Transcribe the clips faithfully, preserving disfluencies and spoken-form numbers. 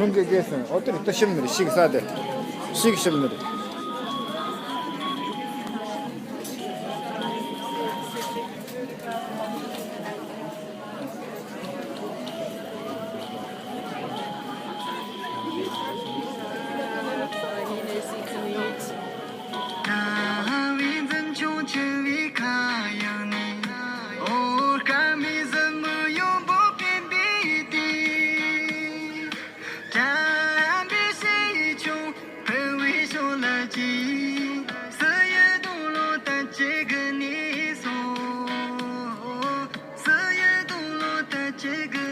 ཁྱུང་གི་རྒས་སོང་། ཨོ་དེ་རེད། ད་ཤི་ནི་རེད། ཤི་གི་ས་དེ་ཤི་གི་ཤི་ནི་རེད།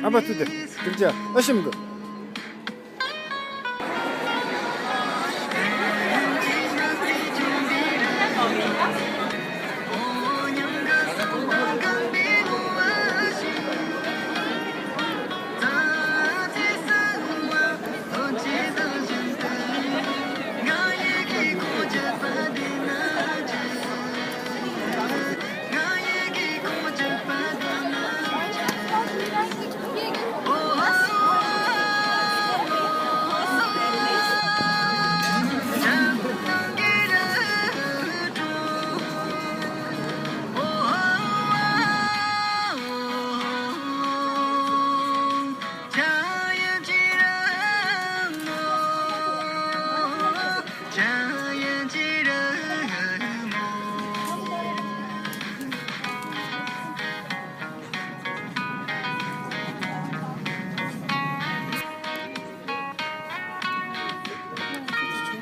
ཨ་ཕ་ཚུ་དེ་དྲུག་ཅག་ཨ་ཤིམ་གི།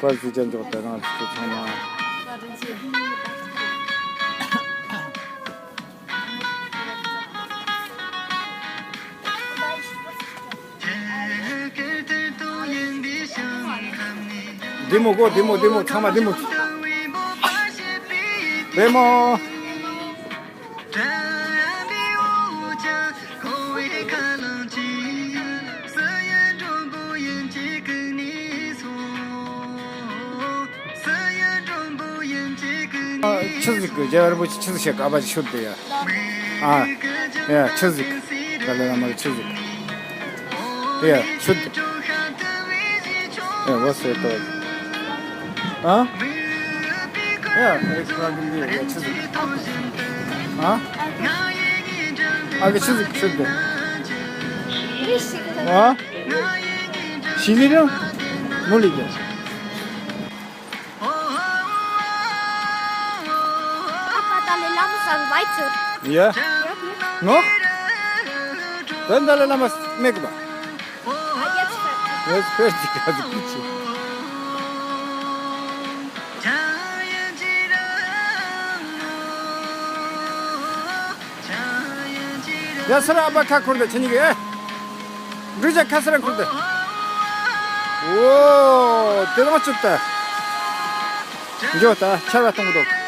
པར་ཙི་ཅན་འཇོག་དེ་རང་ཚོ་ཚང་མ། བདེ་མོ་གོ། བདེ་མོ། བདེ་མོ། ཚང་མ་བདེ་མོ། བདེ་མོ། ཆི་ཟིག་གི་རྒྱལ་བ་རིན་པོ་ཆེ་ཆི་ཟིག་བཤད་ག་པ་ཆི་ཤོད་དེ་ཡ། ཨ། ཡ་ཆི་ཟིག་ཏཱ་ལའི་བླ་མ་གི་ཆི་ཟིག་ཡ་ཤོད་དེ། ཡ་བ་སེ་ཏོ། ཨ། ཡ་ཨེ་ཁ་གི་འདི་ཡ་ཆི་ཟིག་ཨ། ཨ་གི་ཆི་ཟིག་ཤོད་དེ། ཨ། ཤི་ནི་རང་མོ་ལི་གི། ཡ། ནོ། དོན་དག་ལ་བླ་མ་མེད་གི་པ། ཡོད་སྤེར་གྱི་ག་ཟིག་གི་ཆེ། ཡ་སི་ར་ཨ་པ་ཁ་འཁོར་ད་ཆ་ཉི་གེ། འགྲུལ་ཆ་ཁ་སི་ར་འཁོར་ད། འོ། དེ་རང་བཅུག་ད། འགྱོ་ད་ཆར་བ་གཏོང་གི་འདུག